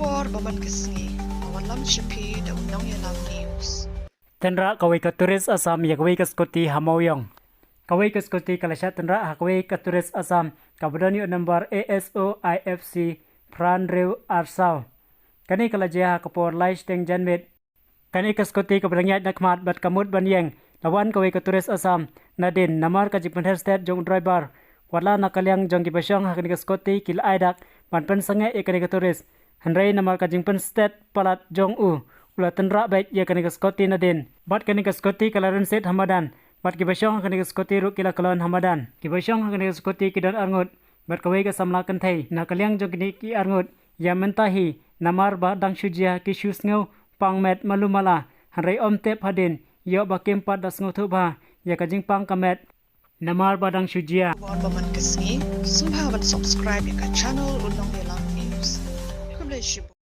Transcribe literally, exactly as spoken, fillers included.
Por ba man ka sngi, a wan lam sha phi da u Nongïalam News. Tynrah kawei ka tourist Assam ïa kawei ka scooty ha Mawiong. Kawei ka scooty ka la shah tynrah ha kawei ka tourist Assam kaba don ïa u number A S O I F C phra hynriew ar saw. Kane ka la jia ha ka por lai shiteng janmiet. Kane ka scooty kaba dang ïaid na khmat bad ka mut ban ïeng, la wan kawei ka tourist Assam nadien, namar ka jingpynher stet jong u driver. Watla na ka liang jong kiba shong ha kane ka scooty ki la ai dak ban pynsangeh ïa kane ka tourist, hynrei namar ka jingpynstet palat jong u, u la tynrah beit ïa kane ka scooty nadien. Bad kane ka scooty ka la rynsied ha madan, bad kiba shong ha kane ka scooty ruh ki la kyllon ha madan. Kiba shong ha kane ka scooty ki don arngut bad kawei ka samla kynthei. Na ka liang jong kine ki arngut, ïa mynta hi, namar ba dang shu jia, ki shu sngew pang met malu mala, hynrei ym tip hadien ïoh ba kim pat da sngewthuh bha ïa ka jingpang ka met namar ba dang shu jia. Por ba man ka sngi, sngewbha ban subscribe ïa ka channel u Nongïalam News. Khublei shibun.